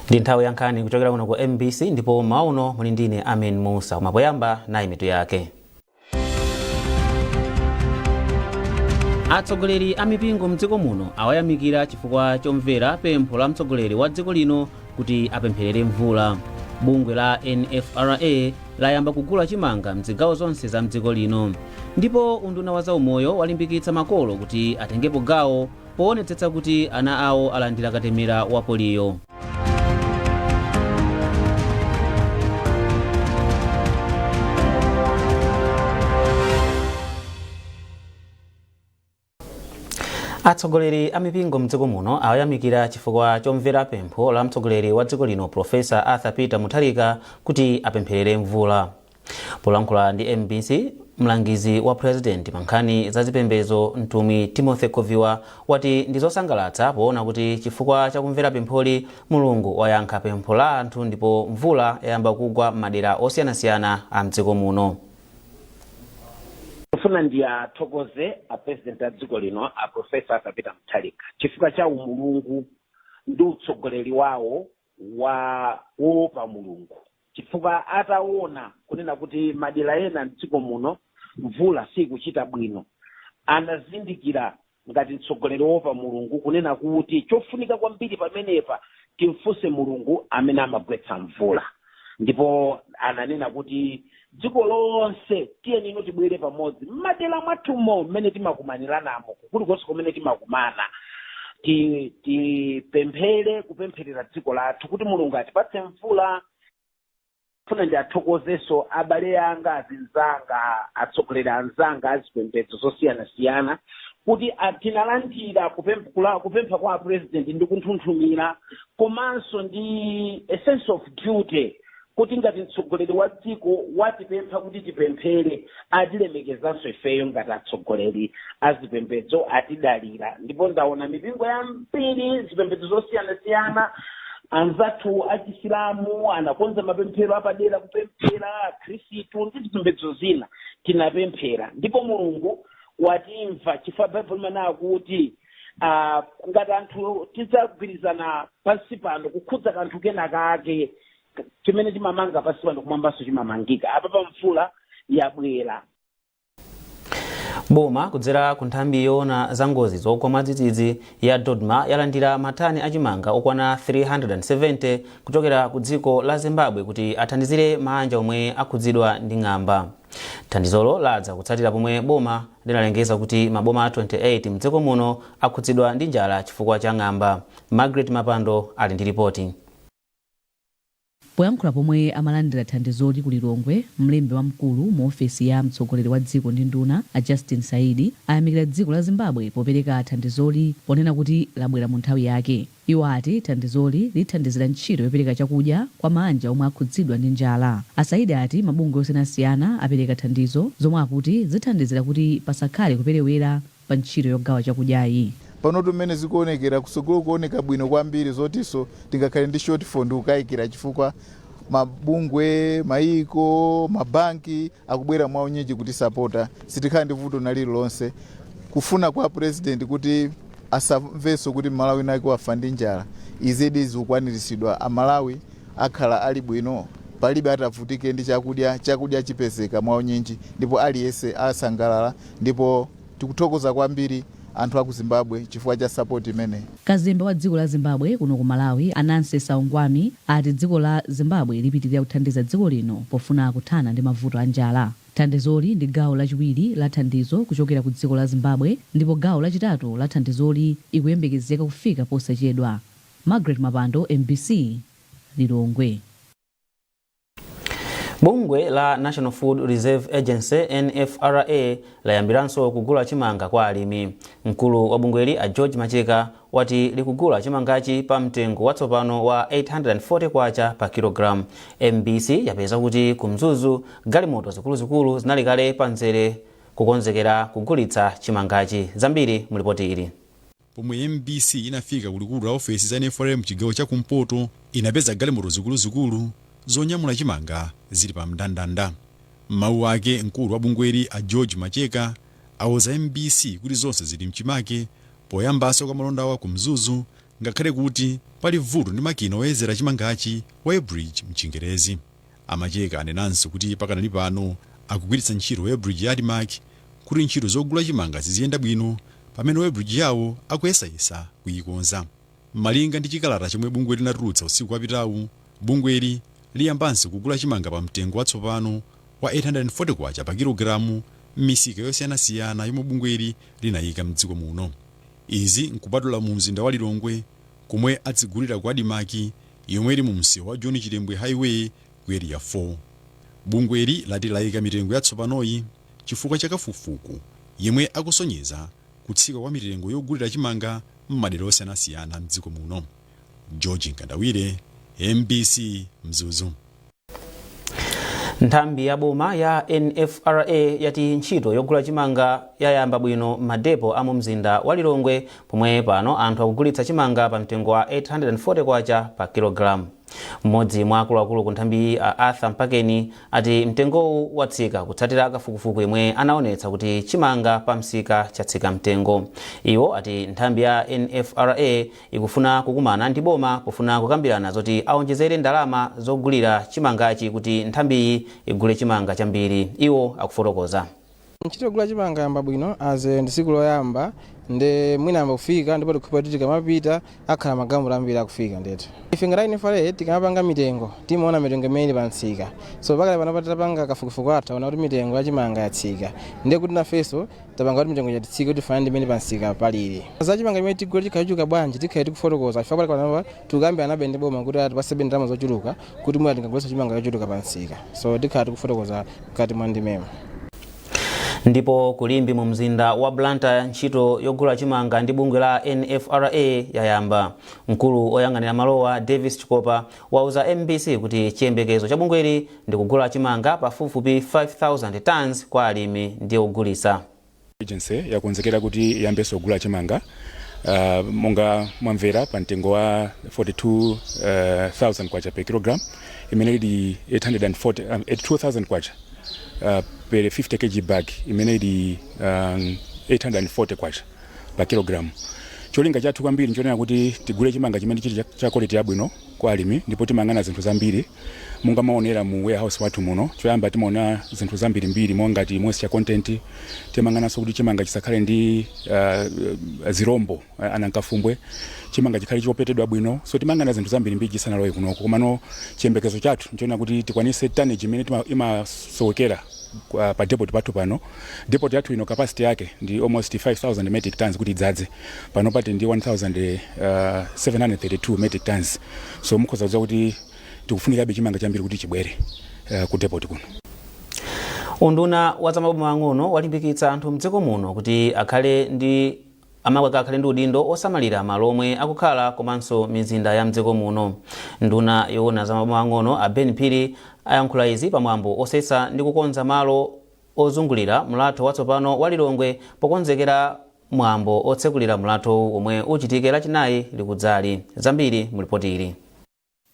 Ndi nthawi ya nkhani kuchokera kuno ku MBC, ndipo mmawa uno muli ndine Amin Musa. Koma poyamba, nayi mitu yake. Atsogoleri a mipingo mdziko muno awayamikira chifukwa chomvera pempho la mtsogoleri wa dziko lino kuti apempherere mvula. Bungwe la NFRA layamba kugula chimanga mzigawo zonse za mdziko lino. Ndipo unduna wa zaumoyo walimbikitsa makolo kuti atengepo gawo poonetsetsa kuti ana awo alandira katemera wa poliyo. Atsogoleri a mipingo mdziko muno awayamikira chifukwa chomvera pempho la mtsogoleri wa dziko lino, Profesa Arthur Peter Mutharika, kuti apempherere mvula. Polankhula ndi MBC, mlangizi wa president pa nkhani za zipembedzo, Mtumwi Timothy Khoviwa, wati ndi zosangalatsa poona kuti chifukwa chakumvera pempholi, Mulungu wayankha pempho la anthu ndipo mvula yayamba kugwa m'madera osiyanasiyana a mdziko muno. Ndifuna ndiathokoze a President a dziko lino, a Professor Arthur Peter Mutharika, chifukwa cha umulungu ndi utsogoleri wawo wa woopa Mulungu, chifukwa ataona kunena kuti madera ena mdziko muno mvula sikuchita bwino, anazindikira ngati mtsogoleri woopa Mulungu kunena kuti chofunika kwambiri pamenepa timfunse Mulungu amene amagwetsa mvula. Ndipo ananena kuti dziko lonse tiyeni ino tibwere pamodzi m'madera mwathumo mmene timakumaniranamo, kulikonse kumene timakumana, tipemphere, kupempherera dziko lathu kuti Mulungu atipatse mvula. Funa ndiathokozenso abale anga, azinzanga, atsogoleri anzanga azipembedzo zosiyanasiyana kuti tinalandira kupempha kwa President ndi kunthunthumira komanso ndi a sense of duty, kuti ngati mtsogoleri wa dziko watipempha kuti tipemphere, atilemekezanso ifeyo ngati atsogoleri azipembedzo, atidalira. Ndipo ndaona mipingo yambiri, zipembedzo zosiyanasiyana, anzathu achisilamu anakonza mapemphero apadera kupemphera, Akhristu ndi zipembedzo zina tinapemphera, ndipo Mulungu watimva, chifukwa Baibulo limanena kuti ngati anthu tidzagwirizana pansi pano kukhudza kanthu kena kake chimene timamanga pansi pano, kumwambanso chimamangika. Apa pa mvula yabwera. Boma kudzera ku nthambi yoona za ngozi zogwa mwadzidzidzi ya DoDMA yalandira matani achimanga okwana 370 kuchokera ku dziko la Zimbabwe kuti athandizire maanja omwe akhudzidwa ndi ng'amba. Thandizolo ladza kutsatira pomwe boma linalengeza kuti maboma 28 mdziko muno akhudzidwa ndi njala chifukwa cha ng'amba. Margaret Mapando ali ndi ripoti. Poyankhula pomwe amalandira thandizoli ku Lilongwe, mlembi wamkulu mu ofesi ya mtsogoleri wa dziko ndi nduna, a Justin Saidi, ayamikira dziko la Zimbabwe popereka thandizoli ponena kuti labwera mu nthawi yake. Iwo ati thandizoli lithandizira ntchito yopereka chakudya kwa maanja omwe akhudzidwa ndi njala. A Saidi ati mabungwe osiyanasiyana apereka thandizo zomwe akuti zithandizira kuti pasakhale kuperewera pa ntchito yogawa chakudyayi. Panotu mmene zikuonekera, kutsogolo kuoneka bwino kwambiri. Zotinso tingakhale ndi shortfall ndikukayikira, chifukwa mabungwe, maiko, mabanki akubwera mwaunyinji kutisapota. Sitikhala ndi vuto na lililonse. Kufuna kwa President kuti asamvenso kuti Malawi nake wafa ndi njala, izidi zikukwaniritsidwa. Amalawi akhala ali bwino, palibe atavutike ndi chakudya. Chakudya chipezeka mwaunyinji ndipo aliyense asangalala, ndipo tikuthokoza kwambiri anthu aku Zimbabwe chifukwa cha support imeneyi. Kazembe wa dziko la Zimbabwe kuno ku Malawi, a Nancy Saungwami, ati dziko la Zimbabwe lipitirira kuthandiza dziko lino pofuna kuthana ndi mavuto a njala. Thandizoli ndi gawo lachiwiri la thandizo kuchokera ku dziko la Zimbabwe ndipo gawo lachitatu la thandizoli ikuyembekezeka kufika posachedwa. Margaret Mapando, MBC, Lilongwe. Bungwe la National Food Reserve Agency, NFRA, layambiranso kugula chimanga kwa alimi. Mkulu wa bungweli, a George Macheka, wati likugula chimangachi pa mtengo watsopano wa 840 kwacha pa kilogram. MBC yapeza kuti ku Mzuzu galimoto zikuluzikulu zinali kale pa mzere kukonzekera kugulitsa chimangachi. Zambiri mu lipoti ili. Pomwe MBC inafika kulikulu la ofesi za NFRA mchigawo cha kumpoto, inapeza galimoto zikuluzikulu zonyamula chimanga zili pa mndandanda. M'mawu ake, mkulu wa bungweli a George Macheka awuza MBC kuti zonse zili mchimake poyambanso kwa malondawa ku Mzuzu. Ngakhale kuti pali vuto ndi makina oyezera chimangachi, weighbridge mchingerezi. Amacheka anenanso kuti pakanali pano akugwiritsa ntchito weighbridge ya ADMARC kuti ntchito zogula chimanga ziziyenda bwino, pamene weighbridge yawo akuyesayesa kuyikonza. Malinga ndi chikalata chomwe bungwe linatulutsa usiku wapitawu, bungweli liyambanso kugula chimanga pa mtengo watsopano wa 840 kwacha pa kilogalamu m'misika yosiyanasiyana yomwe bungweli linayika mdziko muno. Izi nkupatula mu mzinda wa Lilongwe, komwe adzigulira ku ADMARC yomwe ili mu msewu wa John Chilembwe Highway ku Area 4. Bungweli lati layika mitengo yatsopanoyi chifukwa cha kafukufuku yemwe akusonyeza kutsika kwa mitengo yogulira chimanga m'madera osiyanasiyana mdziko muno. George Nkandawire, MBC, Mzuzu. Nthambi ya boma ya NFRA yati ntchito yogula chimanga yayamba bwino m'madepo a mu mzinda wa Lilongwe, pomwe pano anthu akugulitsa chimanga pa mtengo wa 840 kwacha pa kilogramu. Mmodzi mwa akuluakulu ku nthambiyi, a Arthur Mpakeni, ati mtengowu watsika kutsatira kafukufuku yemwe anaonetsa kuti chimanga pa msika chatsika mtengo. Iwo ati nthambi ya NFRA ikufuna kukumana ndi boma pofuna kukambirana zoti aonjezere ndalama zogulira chimangachi kuti nthambiyi igule chimanga chambiri. Iwo akufotokoza. Ntchito yogula chimanga yamba bwino, aze ndi tsiku loyamba ndi mwina amba kufika, ndipo tikhupa kuti tikamapita akhala magalimoto ambiri akufika ndithu. Ife ngati NFRA tikamapanga mitengo, timaona mitengo imene ili pa msika. So pakale panopa titapanga kafukufuku athu, taona kuti mitengo ya chimanga yatsika, ndiye kuti nafenso tapanga kuti mitengo yatitsika kuti ifanane ndi imene pa msika palili. Za chimanga imene tigule chikhala chochuluka bwanji, tikhale tikufotokoza chifukwa pakale panopa tikukambiranabe ndi boma kuti atipasebe ndalama zochuluka kuti mwina tingagulitsa chimanga chochuluka pa msika. So tikhala tikufotokoza mkati mwa ndimemo. Ndipo ku Limbe mu mzinda wa Blantyre, ntchito yogula chimanga ndi bungwe la NFRA yayamba. Mkulu oyang'anira malowa, Davis Chikopa, wauza MBC kuti chiyembekezo cha bungweli ndi kugula chimanga pafupifupi 5000 tons kwa alimi ndi ogulitsa. Agency yakonzekera kuti iyambenso kugula chimanga, monga mwamvera, pa mtengo wa 42,000 kwacha per kilogram, imene ili 840, 82,000 kwacha per 50 kg bag, imene ili 840 kwacha pa kilogram. Cholinga chathu kwambiri nchonena kuti tigule chimanga chimene chili cha quality yabwino kwa alimi, ndipo timayang'ana zinthu zambiri monga maonera mu warehouse wathu muno. Choyamba timaona zinthu zambirimbiri monga ngati moisture content. Timayang'ananso kuti chimanga chisakhale ndi zirombo, anankafumbwe, chimanga chikhale chopetedwa bwino. So timayang'ana zinthu zambirimbiri chisanalowe kunoko. Komano chiyembekezo chathu nchonena kuti tikwanise tonnage imene imasowekera pa depot pathu pano. Depot yathu ino capacity yake ndi almost 5000 metric tons kuti idzadze. Pano pati ndi 1732 metric tons, so mukhoza kudziwa kuti tikufunikabe chimanga chambiri kuti chibwere ku depot kuno. Unduna wa zamaboma ang'ono walimbikitsa anthu mdziko muno kuti akhale ndi amakweka akhale ndi udindo osamalira malo omwe akukhala komanso mizinda ya mdziko muno. Nduna yoona zamaboma ang'ono, a Ben Phiri, ayankhula izi pamwambo osesa ndi kukonza malo ozungulira mulatho watsopano wa Lilongwe pokonzekera mwambo otsekulira mulathowu omwe uchitike Lachinayi likudzali. Zambiri mu ripoti ili.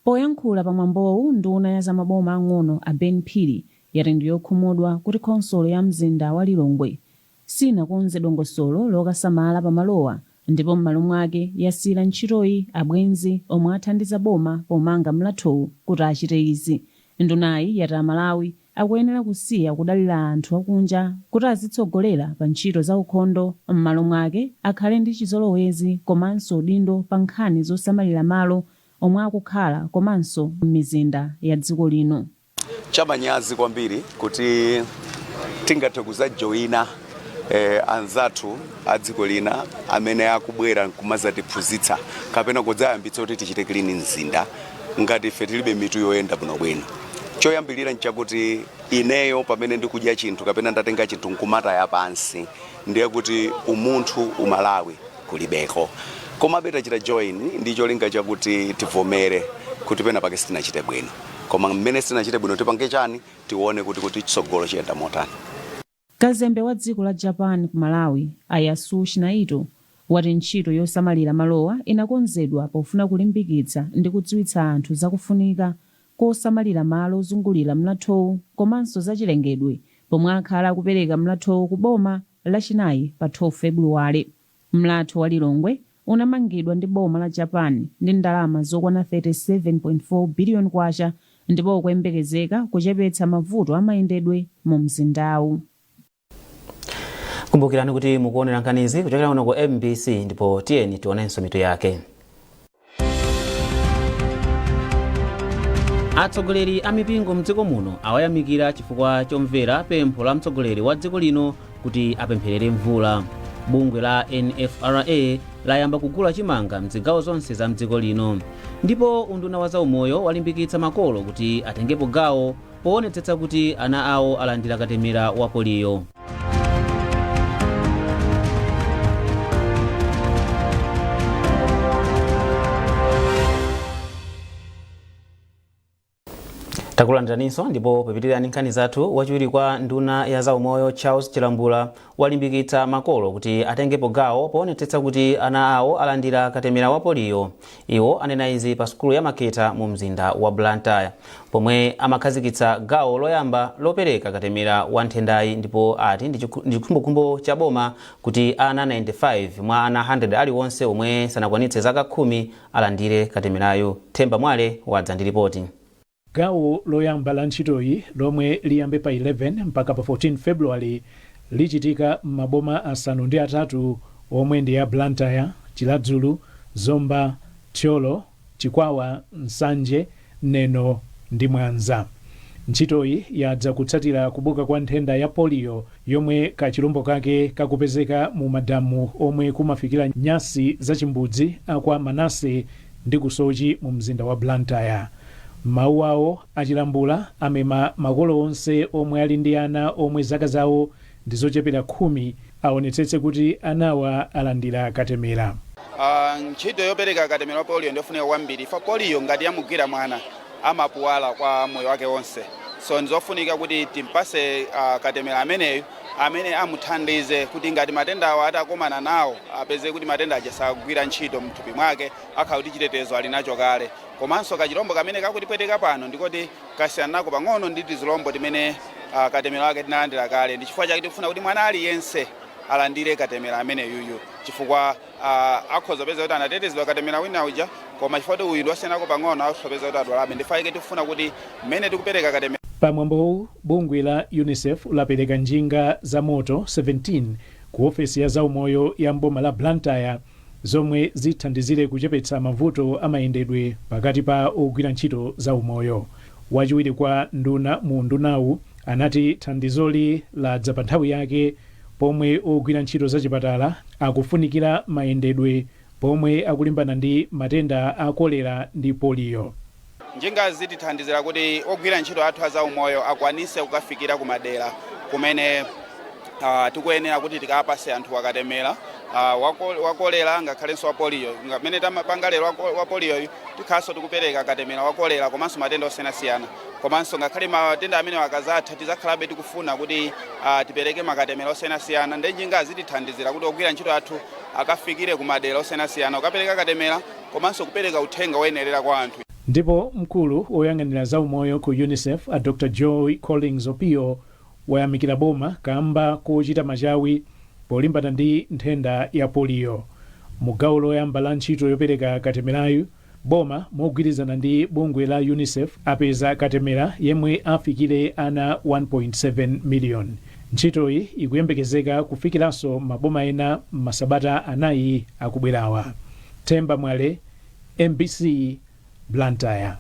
Poyankhula pamwambowu, nduna ya zamaboma ang'ono a Ben Phiri yati ndi yokhumudwa kuti khonsolo ya mzinda wa Lilongwe sinakonze dongosolo lokasamala pamalowa, ndipo m'malo mwake yasiyira ntchitoyi abwenzi omwe athandiza boma pomanga mlathowu kuti achite izi. Ndunayi yati Amalawi akuyenera kusiya kudalira anthu akunja kuti azitsogolera pa ntchito za ukhondo, m'malo mwake akhale ndi chizolowezi komanso udindo pa nkhani zosamalira malo omwe akukhala komanso m'mizinda ya dziko lino. Chamanyazi kwambiri kuti tingathe kuzajoyina anzathu a dziko lina amene akubwera kumazatiphunzitsa kapena kudzayambitsa kuti tichite clean mzinda, ngati ife tilibe mitu yoyenda bwinobwino. Choyambirira nchakuti ineyo pamene ndikudya chinthu kapena ndatenga chinthu nkumataya pansi, ndiye kuti umunthu umalawi kulibeko. Komabe tachita join ndi cholinga chakuti tivomere kuti pena pake sitinachite bwino, koma mmene sitinachite bwino tipange chani, tione kuti chitsogolo chiyenda motani. Kazembe wa dziko la Japan ku Malawi, a Yasushi Naito, wati ntchito yosamalira malowa inakonzedwa pofuna kulimbikitsa ndi kudziwitsa anthu zakufunika kosamalira malo ozungulira mlathowu komanso zachilengedwe, pomwe akhala akupereka mlathowu ku boma Lachinayi pa 12 Februwale. Mlatho wa Lilongwe Unamangidwa ndi boma la Japan ndi ndalama zokwana 37.4 biliyoni kwacha ndipo ukuyembekezeka kuchepetsa mavuto amayendedwe mu mzindawu. Kumbukirani kuti mukuonera nkhanizi kuchokera kuno ku MBC, ndipo tiyeni tionenso mitu yake. Atsogoleri a mipingo mdziko muno awayamikira chifukwa chomvera pempho la mtsogoleri wa dziko lino kuti apempherere mvula. Bungwe la NFRA layamba kugula chimanga mzigawo zonse za mdziko lino, ndipo unduna wa zaumoyo walimbikitsa makolo kuti atengepo gawo poonetsetsa kuti ana awo alandira katemera wa poliyo. Takulandiraninso, ndipo popitirirani nkhani zathu, wachiwiri kwa nduna ya zaumoyo Charles Chilambula walimbikitsa makolo kuti atengepo gawo poonetsetsa kuti ana awo alandira katemera wa poliyo. Iwo anena izi pa sukulu ya Makhetha mu mzinda wa Blantyre pomwe amakhazikitsa gawo loyamba lopereka katemera wa nthendayi, ndipo ati ndi chikhumbokhumbo cha boma kuti ana 95 mwa ana 100 aliwonse omwe sanakwanitse zaka 10 alandire katemerayu. Themba Mwale wadza ndi ripoti. Gawo loyamba la ntchitoyi, lomwe liyambe pa 11 mpaka pa 14 February, lichitika m'maboma asanu ndi atatu omwe ndi a Blantyre, Chiradzulu, Zomba, Thyolo, Chikwawa, Nsanje, Neno ndi Mwanza. Ntchitoyi yadza kutsatira kubuka kwa nthenda ya poliyo yomwe kachilombo kake kakupezeka mu madamu omwe kumafikira nyasi za chimbudzi a kwa Manase ndi ku Soche mu mzinda wa Blantyre. M'mawu awo, a Chilambula amema makolo onse omwe ali ndi ana omwe zaka zawo ndi zochepera khumi aonetsetse kuti anawa alandira katemera. Ntchito yopereka katemera wa polio ndiyofunika kwambiri fa polio ngati yamugwira mwana amapuwala kwa moyo wake wonse, so ndizofunika kuti timpase katemera ameneyu amene amuthandize kuti ngati matenda awa atakomana nawo apeze kuti matenda aja sagwira ntchito mthupi mwake, akhala kuti chitetezo ali nacho kale. Komanso kachilombo kamene kakutipweteka pano ndikoti kasiyana nako pang'ono ndi tizilombo timene katemera wake tinalandira kale. Ndi chifukwa chake tikufuna kuti mwana aliyense alandire katemera amene yuyu, chifukwa akhoza kupeza kuti anatetezedwa katemera wina uja, koma chifukwa kuti uyu ndiwasiyanako pang'ono akhoza kupeza kuti adwalabe. Ndi chifukwa chake tikufuna kuti mmene tikupereka katemera Pamwambowu, bungwe la Unicef lapereka njinga za moto 17 ku ofesi ya zaumoyo ya m'boma la Blantyre zomwe zithandizire kuchepetsa mavuto a mayendedwe pakati pa ogwira ntchito za umoyo. Wachiwiri kwa nduna mu undunawu anati thandizoli ladza pa nthawi yake pomwe ogwira ntchito za chipatala akufunikira mayendedwe pomwe akulimbana ndi matenda a kolera ndi poliyo. Njingazi zitithandizira kuti ogwira ntchito athu a zaumoyo akwanise kukafikira kumadera kumene tikuyenera kuti tikapase anthu akatemera wa kolera ngakhalenso wa poliyo. Ngamene tamapanga lero wa poliyoyu, tikhalanso tikupereka katemera wa kolera komanso matenda osiyanasiyana. Komanso ngakhale matenda amene akazatha, tizakhalabe tikufuna kuti tipereke makatemera osiyanasiyana, ndi njinga zitithandizira kuti ogwira ntchito athu akafikire kumadera osiyanasiyana kukapereka katemera komanso kupereka uthenga woyenerera kwa anthu. Ndipo mkulu woyang'anira zaumoyo ku Unicef a Dr Joy Collins Opio wayamikira boma kamba kochita machawi polimbana ndi nthenda ya poliyo. Mu gawo loyamba la ntchito yopereka katemerayu, boma mogwirizana ndi bungwe la Unicef apeza katemera yemwe afikire ana 1.7 million. Ntchitoyi ikuyembekezeka kufikiranso maboma ena m'masabata 4 akubwerawa. Themba Mwale, MBC, Blantyre.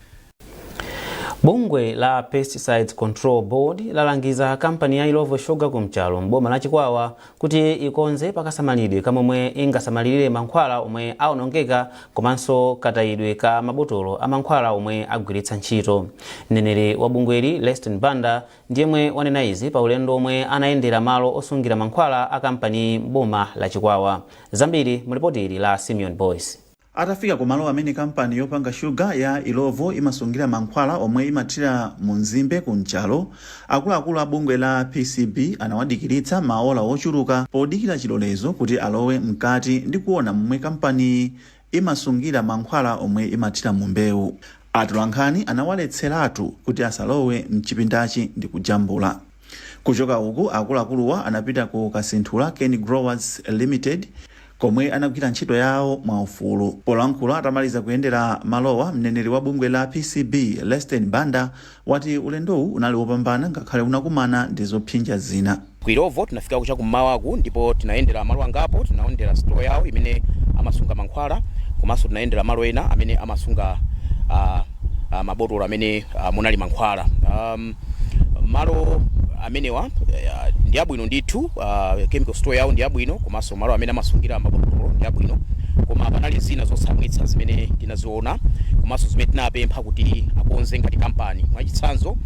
Bungwe la Pesticides Control Board lalangiza kampani ya Illovo Sugar ku Mchalo m'boma la Chikwawa kuti ikonze pakasamalidwe kamomwe ingasamalirire mankhwala omwe aonongeka komanso katayidwe ka mabotolo a mankhwala omwe agwiritsa ntchito. Mneneri wa bungweli Leston Banda ndiyemwe wanena izi pa ulendo omwe anayendera malo osungira mankhwala a kampani m'boma la Chikwawa. Zambiri mu ripoti ili la Simeon Boyce. Atafika kumalo amene kampani yopanga shuga ya Illovo imasungira mankhwala omwe imathira mu nzimbe ku Nchalo, akuluakulu a bungwe la PCB anawadikiritsa maola ochuluka podikira chilolezo kuti alowe mkati ndi kuona momwe kampaniyi imasungira mankhwala omwe imathira mu mbewu. Atolankhani anawaletseratu kuti asalowe mchipindachi ndi kujambula. Kuchoka uku, akuluakuluwa anapita ku Kasinthula Cane Growers Limited. Komwe anagwira ntchito yawo mwaufulu. Polankhula atamaliza kuyendera malowa, mneneri wa bungwe la PCB Leston Banda wati ulendowu unali wopambana ngakhale unakumana ndi zopsinja zina. Ku Illovo tinafika chakummawaku ndipo tinayendera malo angapo. Tinayendera store yawo imene amasunga mankhwala, komanso tinayendera malo ena amene amasunga mabotolo amene munali mankhwala. Malo amenewa ndi abwino ndithu. Chemical store yawo ndi abwino, komanso malo amene amasungira mabotolo ndi abwino, koma panali zina zotsamwitsa zimene tinaziona komanso zimene tinapempha kuti akonze ngati kampani. Mwachitsanzo,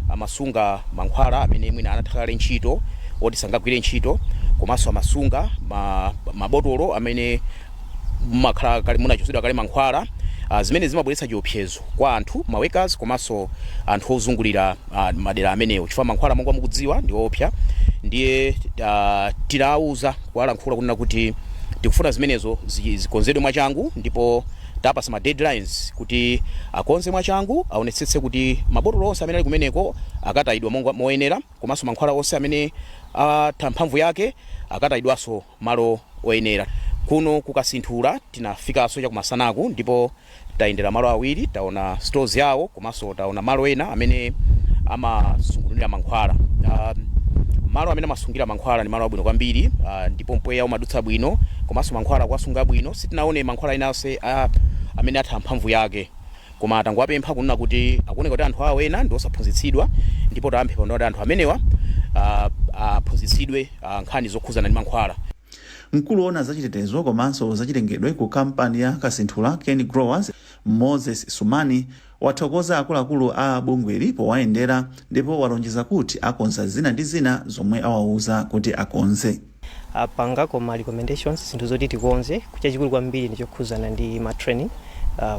amasunga mankhwala amene mwina anatha kale ntchito, oti sangagwire ntchito, komanso amasunga mabotolo amene mumakhala kale munachotsedwa kale mankhwala, zimene zimabweretsa chiopsezo kwa anthu, ma workers, komanso anthu ozungulira madera amenewo, chifukwa mankhwala, monga mukudziwa, ndi opsa. Ndiye tinawuza, kuwalankhula kunena kuti tikufuna zimenezo zikonzedwe mwachangu, ndipo tapasa ma deadlines kuti akonze mwachangu, aonetsetse kuti mabotolo onse amene ali kumeneko akatayidwa monga moyenera, komanso mankhwala onse amene atha mphamvu yake akatayidwanso malo oyenera. Kuno kukasinthula tinafikanso chakumasanaku ndipo tayendera malo awiri. Taona stores yawo komanso taona malo ena amene amasungunulira mankhwala. Malo amene amasungira mankhwala ndi malo abwino kwambiri, ndipo mpweya umadutsa bwino, komanso mankhwala kuwasunga bwino. Sitinaone mankhwala ena onse amene atha mphamvu yake, koma tangowapempha kunena kuti akuoneka kuti anthu awo ena ndi osaphunzitsidwa, ndipo tapempha kuti anthu amenewa aphunzitsidwe nkhani zokhuzana ndi mankhwala. Mkulu woona zachitetezo komanso zachilengedwe ku kampani ya Kasinthula Cane Growers, Moses Sumani, wathokoza akuluakulu a bungweli powayendera, ndipo walonjeza kuti akonza zina ndi zina zomwe awauza kuti akonze. Apangako ma recommendations, zinthu zoti tikonze. Chachikulu kwambiri ndi chokhuzana ndi ma training,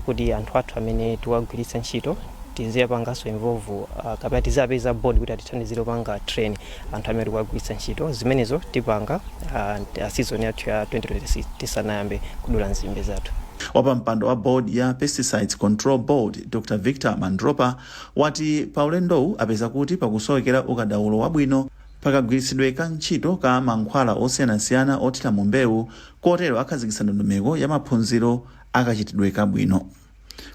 kuti anthu athu amene tiwagwiritsa ntchito tiziyapanganso involve, kapena tizapeza board kuti atithandizire kupanga train anthu amene tikuwagwiritsa ntchito. Zimenezo tipanga season yathu ya 2026 tisanayambe kudula nzimbe zathu. Wapampando wa board ya Pesticides Control Board, Dr Victor Mandropa, wati pa ulendowu apeza kuti pakusowekera ukadaulo wabwino pakagwiritsidwe ka ntchito ka mankhwala osiyanasiyana othira mu mbewu, kotero akhazikitsa ndondomeko ya maphunziro akachitidwe kabwino.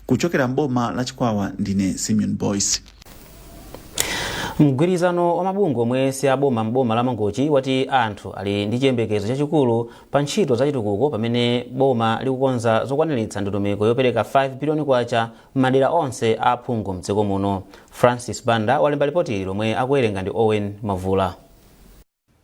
Kuchokera mboma la Chikwawa, ndine Simeon Boyce. Mgwirizano wa mabungwe omwe si aboma mboma la Mangochi wati anthu ali ndi chiyembekezo chachikulu pa ntchito zachitukuko pamene boma likukonza zokwaniritsa ndondomeko yopereka 5 biliyoni kwacha m'madera onse a aphungu mdziko muno. Francis Banda walemba ripoti lomwe akuwerenga ndi Owen Mavula.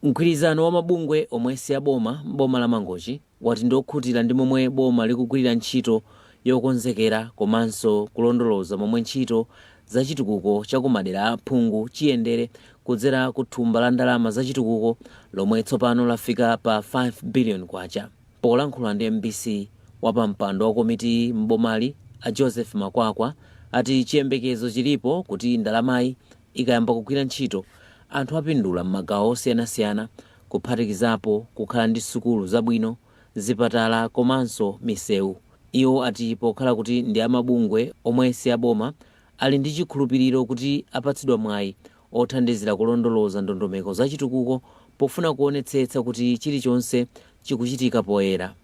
Mgwirizano wa mabungwe omwe si aboma mboma la Mangochi wati ndiokhutira ndi momwe boma likugwirira ntchito yokonzekera komanso kulondoloza momwe ntchito zachitukuko chakumadera a aphungu chiyendere kudzera ku thumba la ndalama zachitukuko lomwe tsopano lafika pa 5 billion kwacha. Polankhula ndi MBC, wapampando wa komiti mbomali a Joseph Makwakwa ati chiyembekezo chilipo kuti ndalamayi ikayamba kugwira ntchito, anthu apindula m'magawo osiyanasiyana, kuphatikizapo kukhala ndi sukulu zabwino, zipatala komanso misewu. Iwo ati pokhala kuti ndi amabungwe omwe si aboma, ali ndi chikhulupiriro kuti apatsidwa mwayi othandizira kulondoloza ndondomeko zachitukuko pofuna kuonetsetsa kuti chilichonse chikuchitika poyera.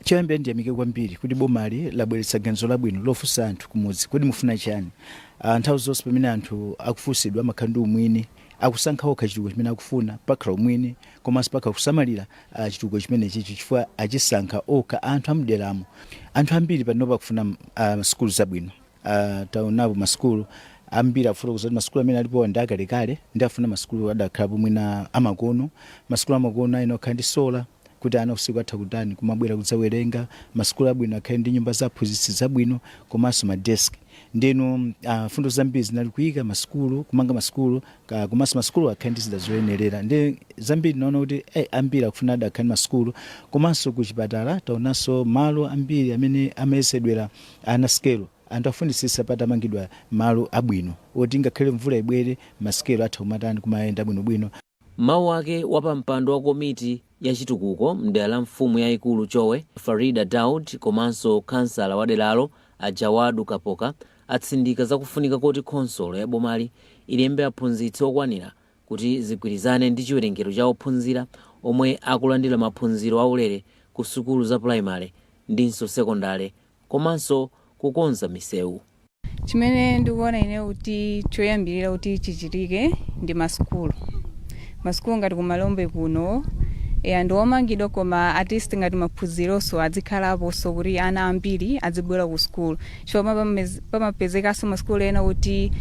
Choyambira ndiyamike kwambiri kuti bomali labweretsa ganizo labwino lofunsa anthu kumudzi kuti mufuna chani. Nthawi zonse pamene anthu akufunsidwa amakhala ndi umwini, akusankha okha chitukuko chimene akufuna. Pakhala umwini komanso pakhala kusamalira chitukuko chimene chichi chifukwa achisankha okha anthu amderamo. Anthu ambiri panopa akufuna sukulu zabwino. Taonapo masukulu ambiri akufotokoza kuti masukulu amene alipo ndi akalekale, ndi afuna masukulu adakhalapo mwina amakono. Masukulu amakono ayenera kukhala ndi solar kuti ana usiku atha kutani, kumabwera kudzawerenga. Masukulu abwino akhale ndi nyumba za aphunzitsi zabwino komanso madesk. Ndinu fundo zambiri zinali kuyika masukulu, kumanga masukulu, komanso masukulu akhale ndi zida zoyenerera. Ndi zambiri naona kuti ambiri akufuna adakhale ndi masukulu. Komanso kuchipatala taonanso malo ambiri amene amayesedwera ana sikelo. Anthu afunisisa patamangidwa malo abwino oti ngakhale mvula ibwere, masikelo atha kumatani, kumayenda bwinobwino. Mawu ake, wapampando wa komiti ya chitukuko mdera la mfumu yayikulu Chowe, Farida Daud, komanso kansala wa deralo a Jawadu Kapoka atsindika zakufunika koti khonsolo ya bomali ilembe aphunzitsi okwanira kuti zigwirizane ndi chiwerengero cha ophunzira omwe akulandira maphunziro aulere. ku sukulu za pulaimale ndinso sekondale komanso kukonza misewu. Chimene ndikuona ine kuti choyambirira kuti chichitike ndi masukulu. Masukulu ngati kumalombe kuno eya ndi omangidwa, koma at least ngati maphunzironso azikhalaponso kuti ana ambiri azibwera ku sukulu, chifukwa pamapezekanso masukulu ena kuti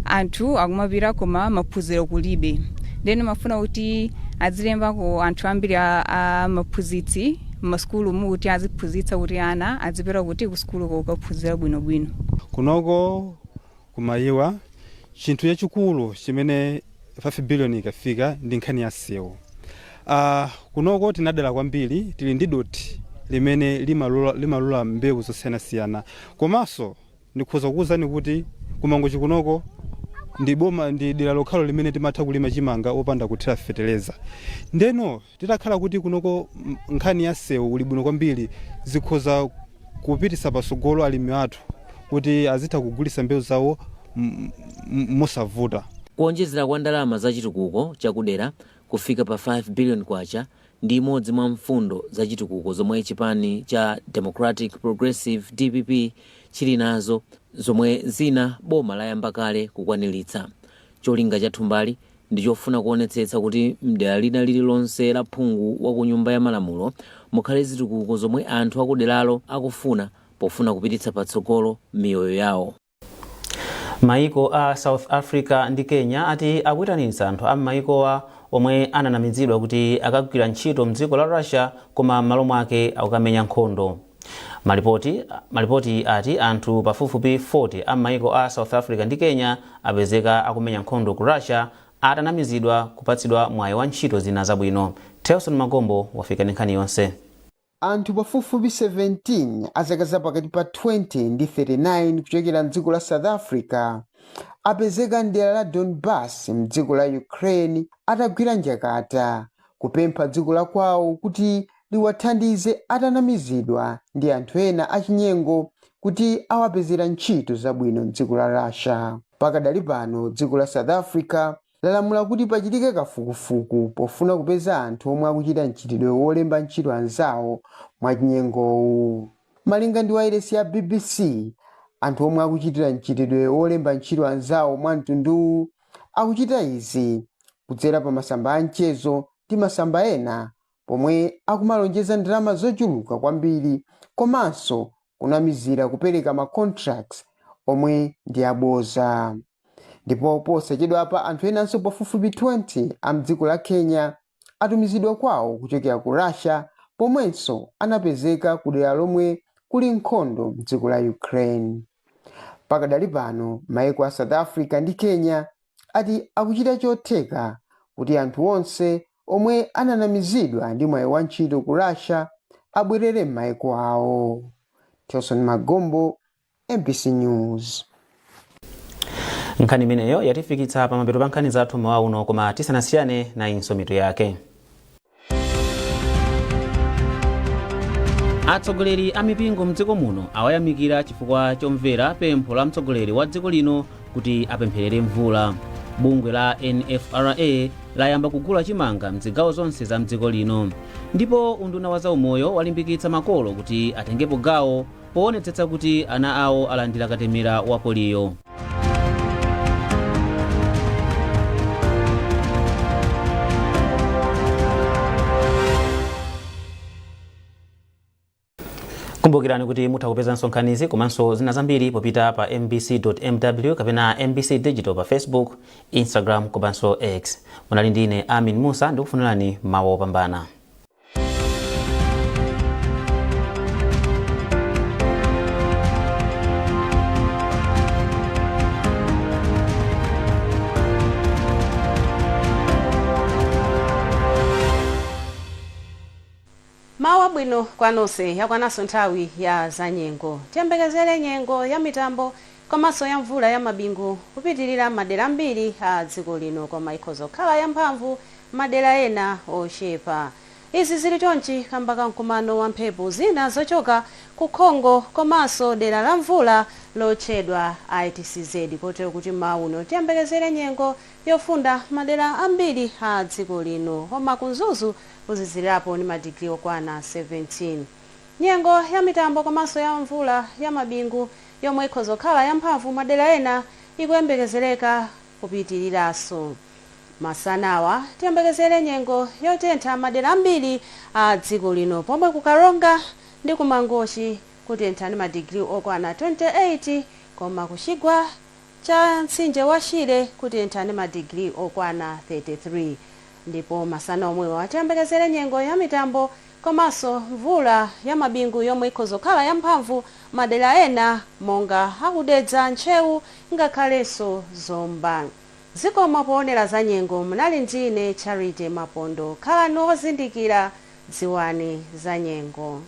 anthu akumapita koma maphunziro kulibe. Then mafuna kuti azilembako anthu ambiri a maphunzitsi m'masukulu mukuti aziphunzitsa, kuti ana azipita kuti ku sukulu kukaphunzira bwinobwino. Kunoko kumayiwa, chinthu chachikulu chimene 5 billion ikafika ndi nkhani ya msewu. Kunoko tinadala kwambiri, tili ndi doti limene limalula mbewu zosiyanasiyana. Komanso ndikhoza kukuwuzani kuti kumangochi kunoko ndi boma, ndi dera lokhalo limene timatha kulima chimanga opanda kuthira feteleza. Ndeno titakhala kuti kunoko nkhani ya msewu uli bwino kwambiri, zikhoza kupitisa pasogolo alimi athu kuti azitha kugulitsa mbewu zawo mosavuta. Kuonjezera kwa ndalama za chitukuko chakudera kufika pa 5 billion kwacha ndi imodzi mwa mfundo za chitukuko zomwe chipani cha Democratic Progressive, DPP, chili nazo, zomwe zina boma layamba kale kukwaniritsa. Cholinga cha thumbali ndi chofuna kuonetsetsa kuti mdera lina lililonse la phungu wa ku Nyumba ya Malamulo mukhale zitukuko zomwe anthu akuderalo akufuna pofuna kupititsa patsogolo miyoyo yawo. Maiko a South Africa ndi Kenya ati akuitanitsa anthu a m'maikowa omwe ananamizidwa kuti akagwira ntchito mdziko la Russia koma m'malo mwake akukamenya nkhondo. Malipoti ati anthu pafupifupi 40 a m'maiko a South Africa ndi Kenya apezeka akumenya nkhondo ku Russia atanamizidwa kupatsidwa mwayi wa ntchito zina zabwino. Telson Magombo wafika ndi nkhani yonse. Anthu pafupifupi 17 a zaka zapakati pa 20 ndi 39 kuchokera mdziko la South Africa apezeka mdera la Donbas mdziko la Ukraine atagwira njakata kupempha dziko la kwawo kuti liwathandize, atanamizidwa ndi anthu ena achinyengo kuti awapezera ntchito zabwino mdziko la Russia. Pakadali pano dziko la South Africa lalamula kuti pachitike kafukufuku pofuna kupeza anthu omwe akuchita mchitidwe wolemba ntchito anzawo mwachinyengowu. Malinga ndi wailesi ya BBC, anthu omwe akuchitira mchitidwe wolemba ntchito anzawo mwa mtunduwu akuchita izi kudzera pa masamba a mchezo ndi masamba ena, pomwe akumalonjeza ndalama zochuluka kwambiri komanso kunamizira kupereka ma contracts omwe ndi aboza. Ndipo posachedwapa anthu enanso pafupifupi 20 a mdziko la Kenya atumizidwa kwawo kuchokera ku Russia, pomwenso anapezeka ku dera lomwe kuli nkhondo mdziko la Ukraine. Pakadali pano maiko a South Africa ndi Kenya ati akuchita chotheka kuti anthu onse omwe ananamizidwa ndi mwayi wa ntchito ku Russia abwerere m'maiko awo. Tilson Magombo, MBC News. Nkhani imeneyo yatifikitsa pamapeto pa nkhani zathu mmawa uno, koma tisanasiyane, nayinso mitu yake. Atsogoleri a mipingo mdziko muno awayamikira chifukwa chomvera pempho la mtsogoleri wa dziko lino kuti apempherere mvula. Bungwe la NFRA layamba kugula chimanga mzigawo zonse za mdziko lino. Ndipo unduna wa zaumoyo walimbikitsa makolo kuti atengepo gawo poonetsetsa kuti ana awo alandira katemera wa poliyo. Kumbukirani kuti mutha kupezanso nkhanizi komanso zina zambiri popita pa mbc.mw kapena MBC Digital pa Facebook, Instagram komanso X. Munali ndi ine Amin Musa, ndikufunirani mawa opambana. Mawa abwino kwa nonse. Yakwananso nthawi ya zanyengo. Tiyembekezere nyengo ya mitambo komanso ya mvula ya mabingu kupitirira madera ambiri a dziko lino, koma ikhoza kukhala yamphamvu madera ena ochepa. Izi zili chonchi kamba ka mkumano wa mphepo zina zochoka ku Congo komanso dera la mvula lotchedwa ITCZ, kotero kuti mmawa uno tiyembekezere nyengo yofunda madera ambiri a dziko lino, koma ku Mzuzu kuzizirapo ndi madigiri okwana 17. Nyengo ya mitambo komanso ya mvula ya mabingu yomwe ikhoza kukhala yamphamvu madera ena ikuyembekezereka kupitiriranso. Masanawa tiyembekezere nyengo yotentha madera ambiri a dziko lino, pomwe ku Karonga ndi ku Mangochi kutentha ndi madigiri okwana 28, koma ku chigwa cha mtsinje wa Shire kutentha ndi madigiri okwana 33. Ndipo masana omwewa tiyembekezere nyengo ya mitambo komanso mvula ya mabingu yomwe ikhoza kukhala yamphamvu madera ena monga aku Dedza, Ntcheu ngakhalenso Zomba. Zikomo poonera za nyengo. Munali ndine Charity Mapondo. Khalani ozindikira, dziwani za nyengo.